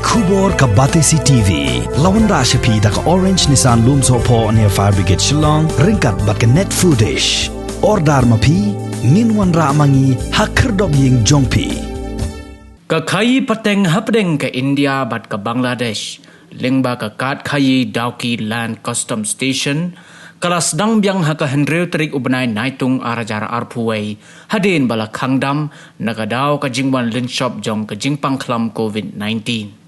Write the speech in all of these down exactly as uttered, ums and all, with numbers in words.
Khubor ka Batesi T V. La wanrah sha phi da ka Orange Nissan Lumsohphoh near Fire Brigade Shillong, ryngkat bad ka Net Foodish. Order ma phi, ngin wanrah ma ngi ha khyrdop ïing jong phi. Ka khaïi pateng hapdeng ka India bad ka Bangladesh, lyngba ka kad khaïi Dawki Land Custom Station, ka la sdang biang ha ka hynriew tarik u bnai Naitung ar hajar arphew wei, hadien ba la khang dam na ka daw ka jingwan lynshop jong ka jingpang khlam covid nineteen.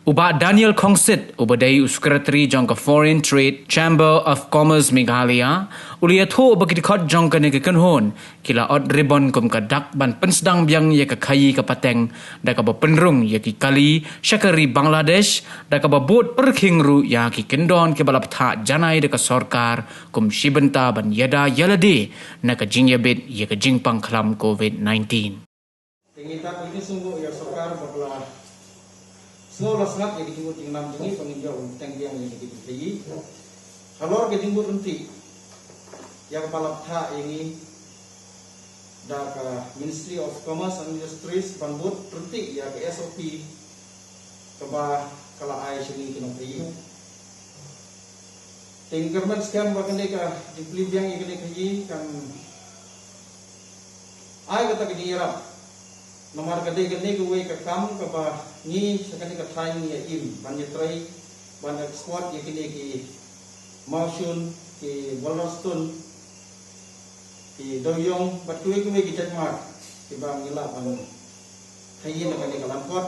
U Bah Daniel Khongsit, uba dei u Secretary jong ka Foreign Trade Chamber of Commerce Meghalaya, u la ïathuh ba ki dkhot jong kane ka kynhun ki la ot ribbon kum ka dak ban pynsdang biang ïa ka khaïi ka pateng, da kaba pynrung ïa ki kali sha ka ri Bangladesh, da kaba bud pyrkhing ruh ïa ki kyndon kiba la bthah janai da ka sorkar kum shi bynta ban ïada ïa lade na ka jingïabit ïa ka jingpang khlam covid nineteen. Te ngi tap ngi sngewbha ïa sorkar ba ka la sngew la sngap ïa ki jingmut jingnam jong ngi ba ngin ïoh teng biang ïa ki jingmut. Halor ki jingmut ryntih ïa kaba la bthah ïa ngi da ka Ministry of Commerce and Industries ban bud ryntih ïa ka S O P kaba ka la ai sha ngi ki nongkhaïi. Te ngi kyrmen skhem ba kane ka jingplie biang ïa kane ka khaïi kan ai kata ka jingïarap. Namar ka dei kane kawei ka kam kaba ngi sha kane ka thaiñ ngi ïa im ban ïatrei ban export ïa kine ki mawshun, ki boulder stone, ki dewiong bad kiwei kiwei ki jait mat kiba ngi lah ban khaïi na kane ka lyngkot.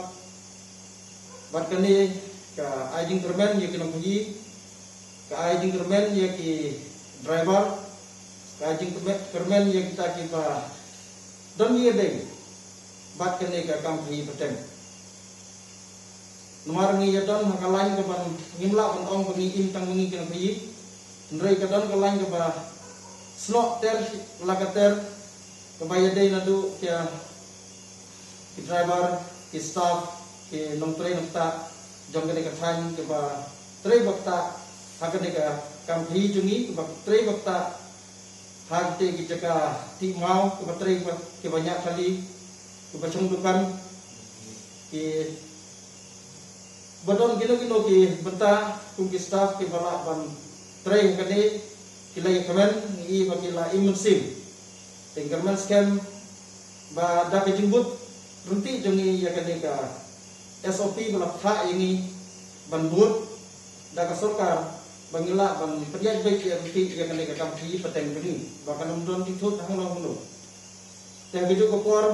Bad kane ka ai jingkyrmen ïa ki nongkhaïi, ka ai jingkyrmen ïa ki driver, ka ai jingkyrmen ïa kita kiba don ïa dei bad kane ka kam khaïi pateng. Namar ngi ïa don ha ka lain kaba ngim lah ban ong ba ngi im tang ma ngi ki nongkhaïi. Hynrei ka don ka lain kaba snoh ter la ka ter kaba ïa dei naduh ki, ki driver, ki staff, ki nongtrei nongktah jong kane ka thaiñ kiba trei ba ktah ha kane ka kam khaïi jong ngi, kiba trei ba ktah ha kite ki jaka tih maw, kiba trei ba, kiba ñiah kali, kiba shong dukan, ki ba don kino kino ki bynta kum ki staff kiba lah ban trei ha kane, ki la ïa kmen, ngi i ba ki la im mynsiem. Te ngi kyrmen skhem ba da ka jingbud ryntih jong ngi ïa kane ka S O P ba la bthah ïa ngi ban bud da ka sorkar ba ngi lah ban pynïaid beit ïa ryntih ïa kane ka kam khaïi pateng jong ngi ba kan ym don ki thut hangno hangno. Te ha kajuh ka por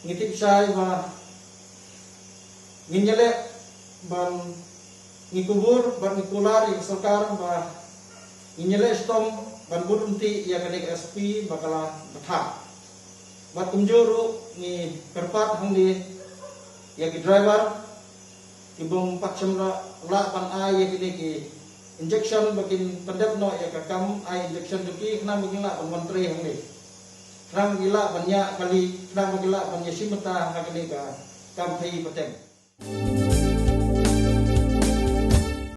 ngi tip shai ba ngin ïaleh ban, ngi kubur bad ngi kular ïa ka sorkar ba ngin ïaleh shitom ban bud ryntih ïa kane ka S O P ba ka la bthah. Bad kumjuh ruh ngi kyrpad hangne ïa ki driver ki bym pat shym lah ban ai ïa kine ki injection ba kin pyndep noh ïa ka kam ai injection jong ki, khnang ba kin lah ban wan trei hangne, khnang ba kin lah ban ñiah kali, khnang ba kin lah ban ïashim bynta ha kane ka kam khaïi pateng.